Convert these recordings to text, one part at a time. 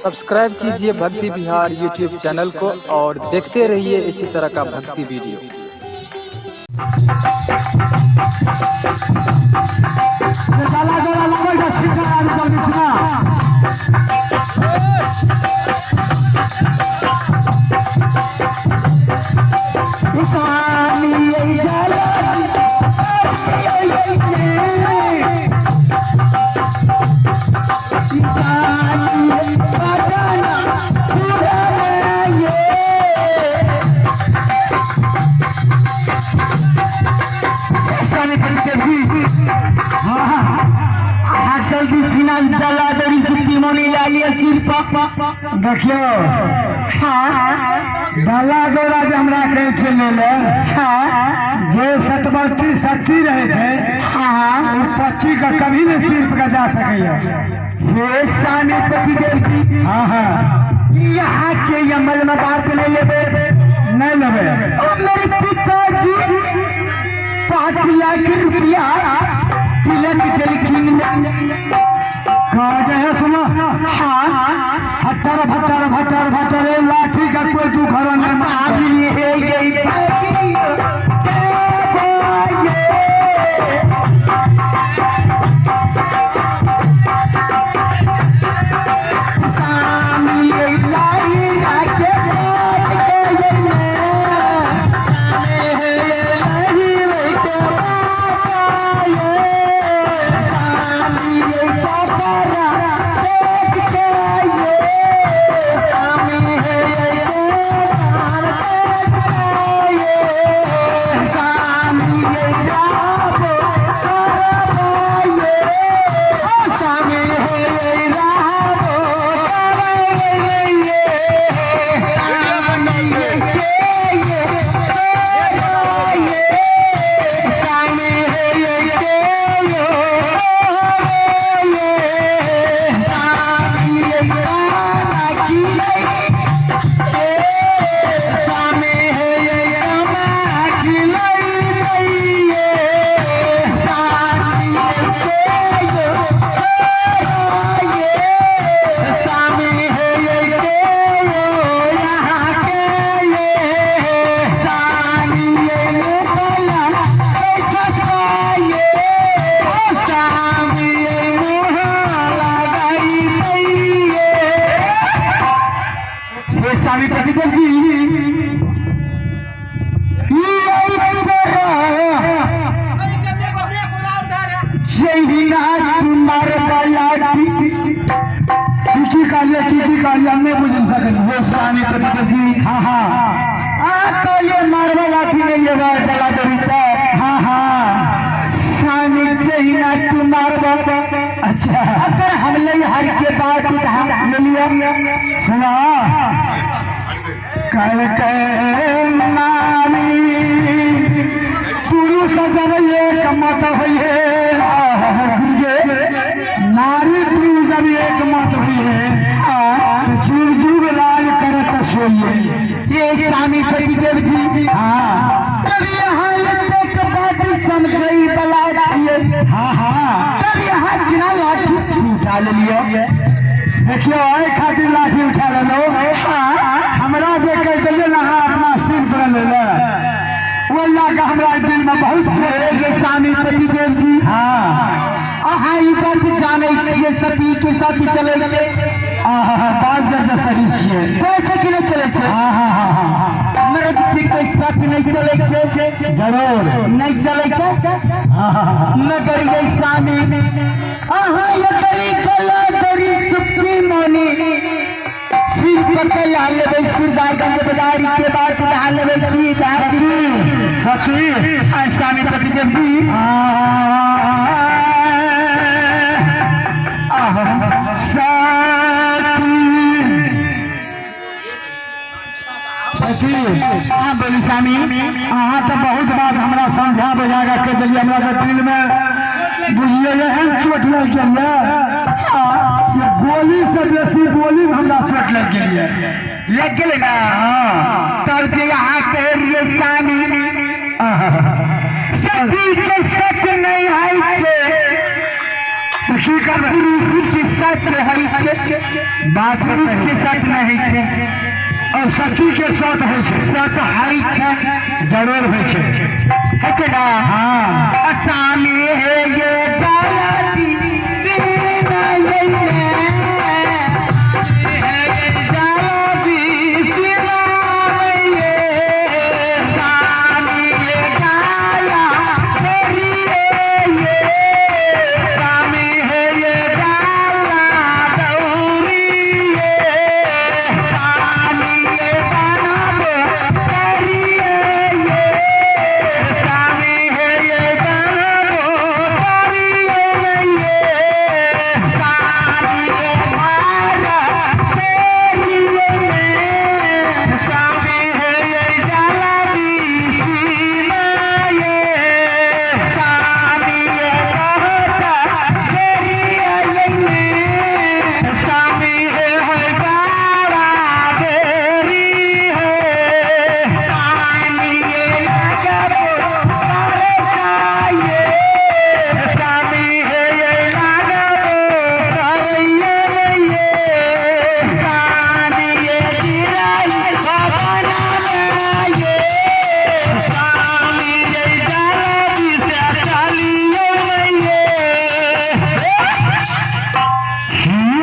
Subscribe कीजिए भक्ति Bihar YouTube channel को और देखते रहिए इसी तरह का भक्ति वीडियो। डाला डाला लाबै छै छिका आर जल्दी छिना। जल्दी सीना डाला दरी सुप्ती मोनी ला लिया सिर पर। देखियौ। हाँ। डाला डोरा जे हमरा कहै छै लै लए, हाँ। जे सतबरती सती रहै छै, हाँ। ओ पति के कभी नहि सिर पर जा सकैया। हे स्वामी पति देव जी। हाँ हाँ। यहाँ के अमल में बात नहीं लेबे। नहि लेबै। और मेरे पिताजी 5 लाख रुपया तिलक दिलखिन। कह है सुनो। हाँ। फटर फटर फटर फटर लाठी का कोई तू घर नहीं मार। है यही स्वामी पतिदेव जी, की कहलिए, की कहलिए, हम नहीं बुझ सकलिए। वो स्वामी पतिदेव जी। हाँ हाँ। आ कहलिए मारवा लाठी नहीं लेबा डला देबी त। हाँ हाँ। स्वामी जहिना तू मारबा। अच्छा। अगर हम ले हर के बात हम ले लिया। सुना कह के नारी पुरुष जब एक मत होइए, नारी पुरुष जब एक मत होइए, जुग जुग राज करत सोइए। ये स्वामी पतिदेव जी। हाँ। तब यहाँ एक बात समझई बला छियै। हाँ हाँ। तब यहाँ जिना लाठी उठा ले लियो। देखियो एहि खातिर लाठी उठा लेलो। हाँ। हमरा जे कहि देलियै ने अहाँ अपना सिर पर ले ले, ओहि लए कऽ हमरा दिल में बहुत। ये स्वामी पतिदेव जी। हाँ। अहाँ ई बात जानै छियै, सती के साथ चलै छै। आहा, बात जे सही छियै। चलै छै कि नहि चलै छै? हाँ हाँ हाँ हाँ। मर्द के कोई साथ नहीं चलै छै। जरूर नहीं चलै छै। हाँ हाँ हाँ। मगर ये स्वामी अहाँ ये गला करी सुप्री मोनी सिर पर के ला लेबै, सिरदारगंज बाजारी के बात उठा लेबै की दादी सती। स्वामी पतिदेव जी। सती। हाँ बोलू स्वामी। अहाँ तऽ बहुत बात हमरा समझा बुझा कऽ कहि देलियै। हमरा तऽ दिल में बुझियौ एहन चोट लागि गेल ये, गोली से बेसी गोली में हमरा चोट लागि गेल ये। लग गेलै ना? हाँ। तब जे अहाँ कह रहियै स्वामी, सती के सत नहीं है छै, तऽ की करबै? पुरुष के सत है छै। छै। बात पुरुष के सट नहि होइ छै। और सखी के सट होइ छै। सट होइ छै। जरूर होइ छै। होइ छै ना? हाँ। असामी हे ये जाला सीना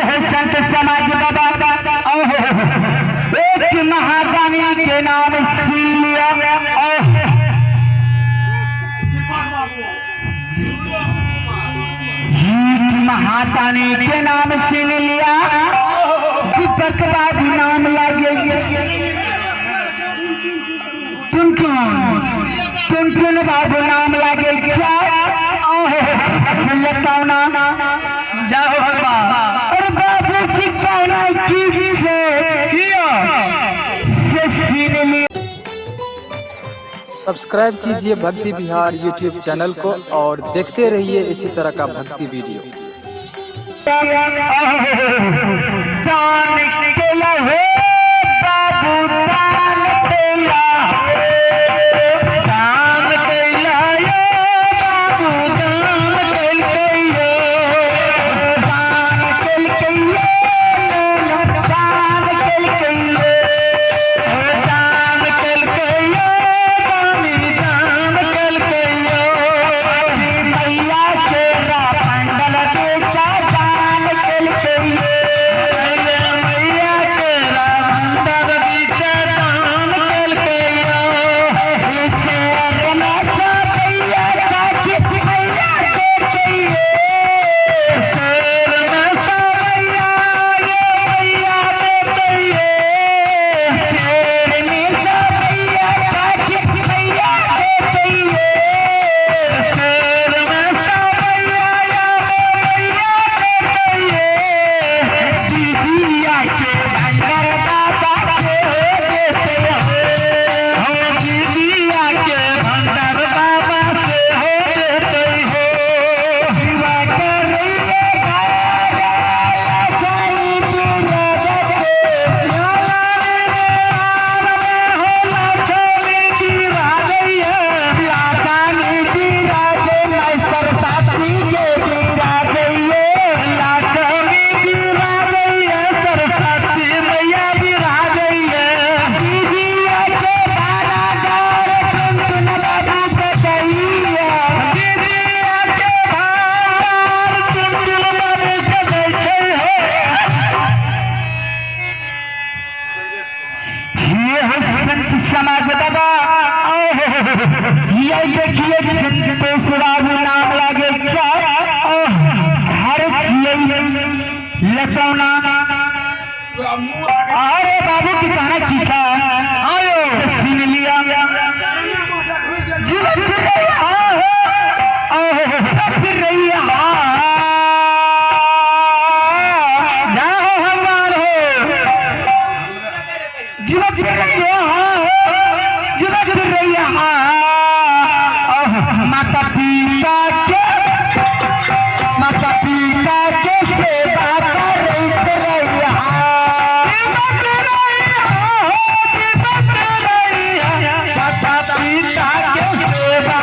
ये संत समाज बाबा एक महादानी के नाम सुन लिया। एक महादानी के नाम सुन लिया, दीपक बाबू नाम लागे टुनटुन टुनटुन बाबू नाम लागे जाओ भगवान। और बाबू की कहना की से सुन लिया। सब्सक्राइब कीजिए भक्ति बिहार यूट्यूब चैनल को और देखते रहिए इसी तरह का भक्ति वीडियो। दान केला हे बाबू, दान केला, दान केला ये बाबू, दान केलकै, दान केलकै, दान केलकै, दान केलकै, दानी दान केलकै। मैया के पंडल बेचा दान केलकै, मैया के भंडार बेचा दान केलकै। समाज बाबा ये देखिए चिंतेश बाबू नाम लागे घर छियै लतौना। अरे बाबू की कहना की था आयो सुन लिया। जीवन फिर रही फिर रही हो भगवान हो, जीवन फिर रही हो, जीवन फिर रही। माता पिता के, माता पिता के सेवा करैत रहिया, माता पिता के सेवा।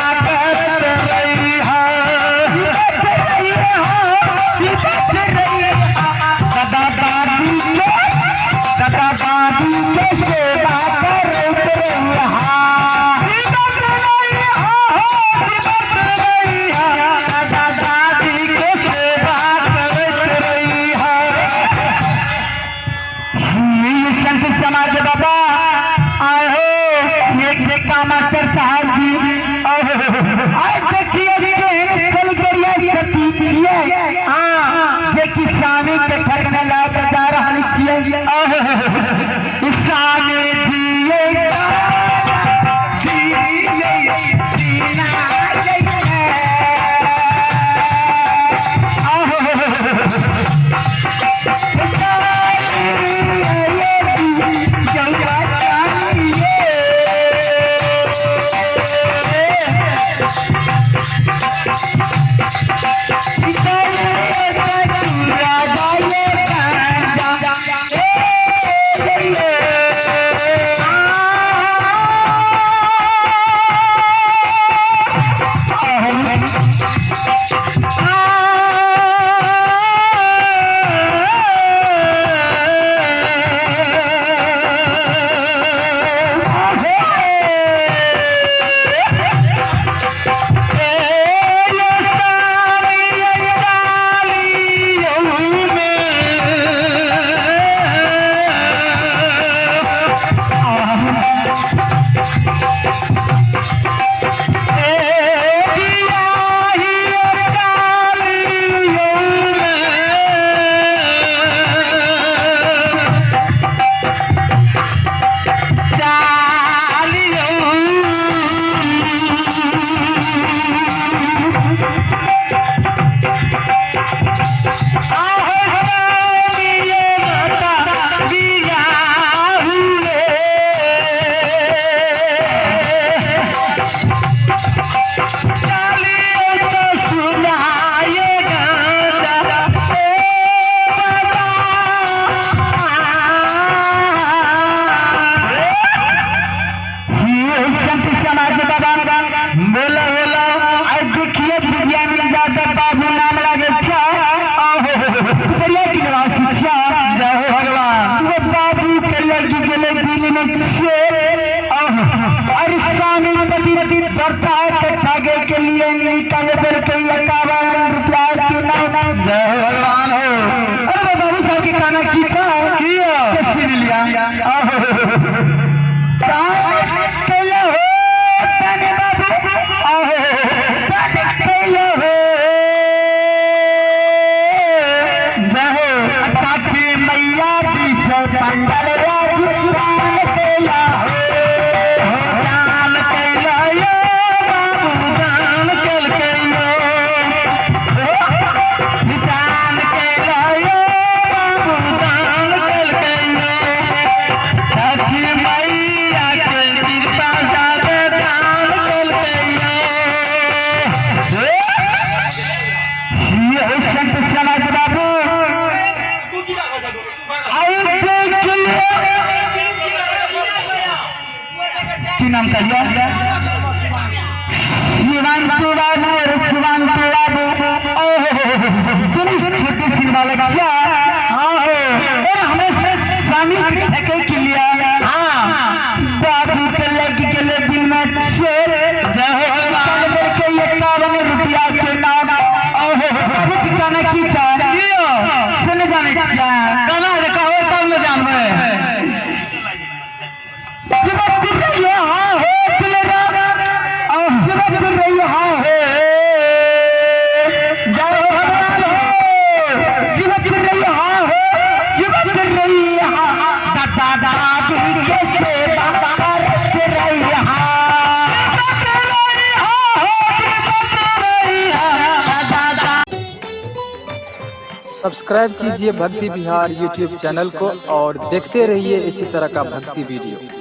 पड़ता है तो ठगे के लिए निकाल के 51 रुपया के नाम। जय हो भगवान हो। अरे बाबू साहब के गाना की छा की से सुन लिया। दान कैला हो दान बाबू, दान कैला हो। जय हो। साथी मैया पीछे पंडल राज दान कैला हो। हो दान कैला यो बाबू, दान केलकै यो। दान कैला यो बाबू, दान केलकै यो। छठी मैया के कृपा साथे दान केलकै यो। ये संत समाज बाबू आउ देख लियो। की नाम कहिए? शिवांतु बाबू और शिवांतु बाबू, दोनों छोटे सिंह वाले क्या और हमें शामिल ठेके के लिए बाबू के लग गेले दिल में चोट। जय हो भगवान। के 51 रुपया के नाम। बाबू के गाना की चाह से न जाने क्या। गाना जे कहबै तब ने जानबै। जीवत रही हाँ हो दिलरा, जीवत रही हाँ हो। जय हो भगवान हो। जीवत रही हाँ हो, जीवत रही हाँ, दादा दादी के सेवा करत रही हाँ। दादा सब्सक्राइब कीजिए भक्ति बिहार यूट्यूब चैनल को और देखते रहिए इसी तरह का भक्ति वीडियो।